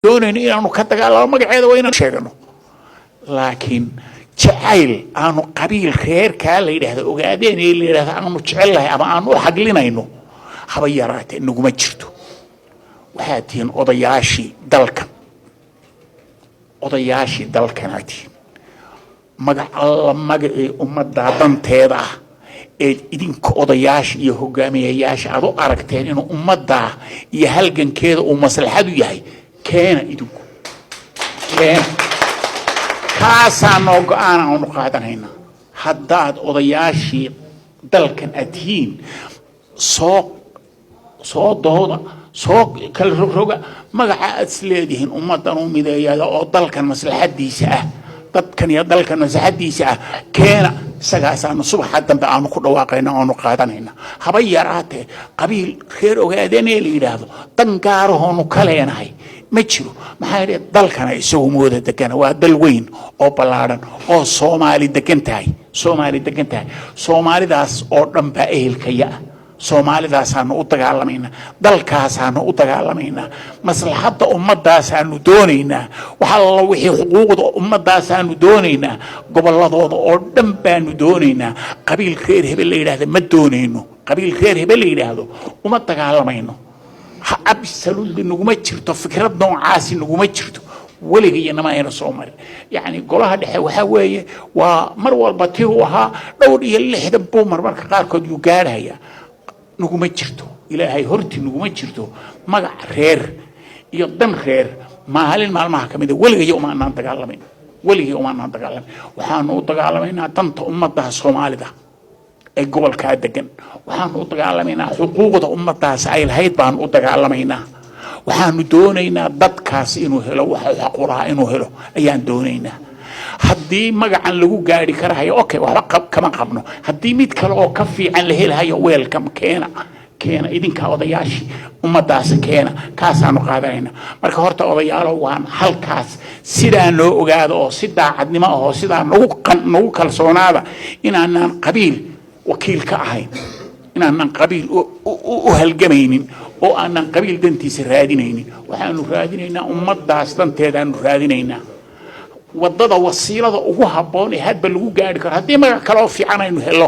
Doonayno inaanu ka dagaalamo magaceeda waa inaan sheegano, laakiin jacayl aanu qabiil reerkaa la yidhaahdo Ogaadeen ee la yidhahdo aanu jecel lahay ama aanu u xaglinayno haba yaraatee naguma jirto. Waxaad tihiin odayaashii dalkan, odayaashii dalkanaa tihiin. Magac alla magacii ummaddaa danteeda ah eed idinka odayaasha iyo hogaamiyayaasha aad u aragteen inuu ummaddaa iyo halgankeeda uu maslaxadu yahay, keena, idinku keena. Kaasaa noo go-aan aanu qaadanaynaa. Haddaad odayaashii dalkan aad tihiin, soo dooda, soo kala rogroga magaca aad is leedihiin ummaddan u mideeyada oo dalkan maslaxadiisa ah, dadkan iyo dalkan maslaxadiisa ah keena. Isagaasaanu subaxa dambe aanu ku dhawaaqayna, aanu qaadanayna. Haba yaraatee qabiil reer Ogaadeenee la yidhaahdo dan gaarahoonu ka leenahay ma jiro. Maxaa yeele, dalkana isagu mooda degana waa dal weyn oo ballaadhan oo Soomaali degan tahay, Soomaali degan tahay. Soomaalidaas oo dhan baa ehelkaya ah. Soomaalidaasaanu u dagaalamaynaa, dalkaasaanu u dagaalamaynaa, maslaxadda ummadaasaanu doonaynaa, wax alla wixii xuquuqda ummadaasaanu doonaynaa, gobolladooda oo dhan baanu doonaynaa. Qabiil reer hebel la yidhaahda ma doonayno, qabiil reer hebel la yidhaahdo uma dagaalamayno. Absolutely naguma jirto, fikrad noocaasi naguma jirto, weligayanama ayna soo marin. Yacni golaha dhexe waxaa weeye waa mar walba ti uu ahaa dhowr iyo 60 buu marmarka qaarkood yuu gaadhayaa. Naguma jirto, Ilaahay hortii naguma jirto magac reer iyo dan reer. Maalin maalmaha ka mida weligaya uma anaan dagaalamayn, weligay uma anaan dagaalamayn. Waxaanu u dagaalamaynaa danta ummadda Soomaalida ee gobolkaa degan. Waxaanu u dagaalamaynaa xuquuqda ummadaas ay lahayd baanu u dagaalamaynaa. Waxaanu doonaynaa dadkaas inuu helo waxa xaq u lahaa inuu helo ayaan doonaynaa. Haddii magacan lagu gaari karahayo, okay, waxba kama qabno. Haddii mid kale oo ka fiican la helahayo, welcome, keena, keena. Idinka odayaashii ummadaasi keena, kaasaanu qaadanayna. Marka horta odayaalo, waan halkaas sidaa noo ogaada oo si daacadnimo ah oo sidaa nagu kalsoonaada inaanaan qabiil wakiil ka ahayn, inaanan qabiil u halgamaynin oo aanan qabiil dantiisa raadinaynin. Waxaanu raadinaynaa ummaddaas danteedaanu raadinaynaa. Wadada wasiilada ugu habboon ee hadba lagu gaari karo, haddii magac kale oo fiican aynu helo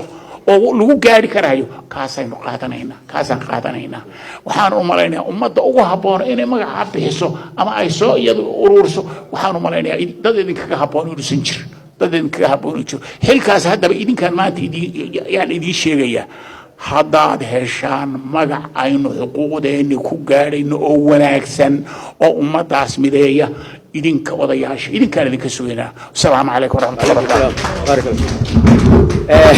oo lagu gaari karayo, kaasaynu qaadanaynaa, kaasaan qaadanaynaa. Waxaan u malaynayaa ummadda ugu habboon inay magacaa bixiso ama ay soo iyadu ururiso. Waxaan u malaynayaa dad idinkaga habboon inuusan jirin, dad idinkaga habboon inuu jiro xilkaas. Haddaba idinkaan maanta idin yaan idiin sheegayaa, haddaad heshaan magac aynu xuquuqdeenni ku gaadhayno oo wanaagsan oo ummaddaas mideeya, idinka odayaasha idinkaan idinka sugaynaa. Asalaamu calaykum waraxmatullahi wabarakatu. بارك الله.